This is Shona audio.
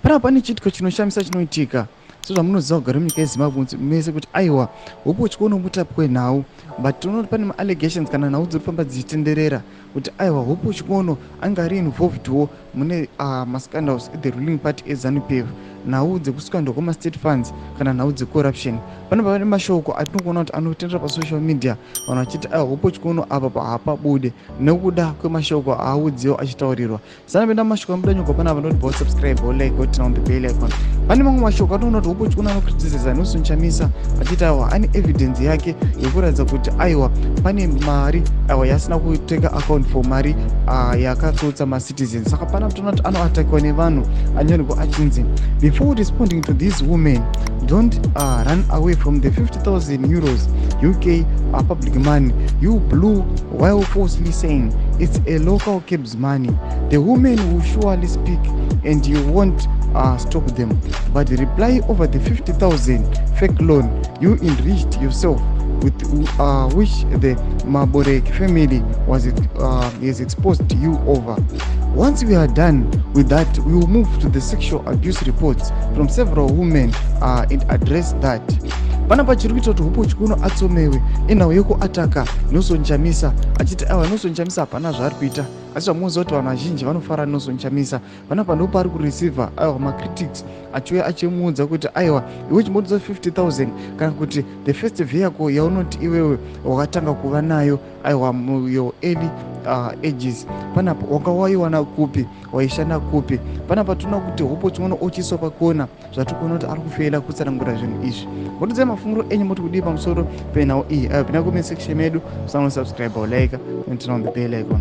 Panapa pane chiitiko chinoshamisa chinoitika. Sezvamunoziva kugara munyika yeZimbabwe mese kuti aiwa, Hopewell Chin'ono mutapi wenhau, but tinoona kuti pane maallegations kana nhau dziri kufamba dzichitenderera kuti aiwa, Hopewell Chin'ono ange ari involvedwo mune mascandals ethe ruling party eZanu PF, nhau dzekuswandwa kwemastate funds kana nhau dzecorruption. Panapa pane mashoko atinokuona kuti anotenderera pasocial media, vanhu vachiti aiwa, Hopewell Chin'ono apa haapabude nekuda kwemashoko aaudziwa achitaurirwa. Sanapinda mashoko amuda nyogwa panapa, ndoti subscribe or like or turn on the bell icon. Pane mamwe mashoko atinoona kuti Hopewell Chin'ono anocriticiza Nelson Chamisa achiti aiwa, ane evidence yake yekuratidza kuti aiwa, pane mari aiwa yasina kutenga account for mari yakatsotsa macitizens. Saka pana toona kuti anoatakiwa nevanhu, anyorerwa achinzi, "Before responding to these women, don't run away from the €50,000 UK public money you blew while falsely saying it's a local cabs money. The women will surely speak and you won't stop them, but reply over the 50,000 fake loan you enriched yourself with, which the Maborek family was has exposed you over. Once we are done with that, we will move to the sexual abuse reports from several women and address that." Panapa chiri kuita kuti Hopewell Chin'ono atsomewe inhau yekuataka Nelson Chamisa, achiti aiwa, Nelson Chamisa hapana zvaari kuita, asi zvamunoziva kuti vanhu vazhinji vanofara Nelson Chamisa. Panapa ndo paari kureceiva aiwa macritics achiuya achimuudza kuti aiwa, iwe chimbodza 50 000 kana kuti the first vehicle yaunoti iwewe wakatanga kuva nayo aiwa muyour early ages, panapa wanga waiwana kupi, waishanda kupi? Panapa toona kuti Hopewell Chin'ono ochiiswa pakona, zvatiri kuona kuti ari kufeila kutsanangura zvinhu izvi. Motidzai mafungiro enyu, moti kudii pamusoro penhau iyi? Aiwa, pinda comment section medu, musanosubscribe, like and turn on the bell icon.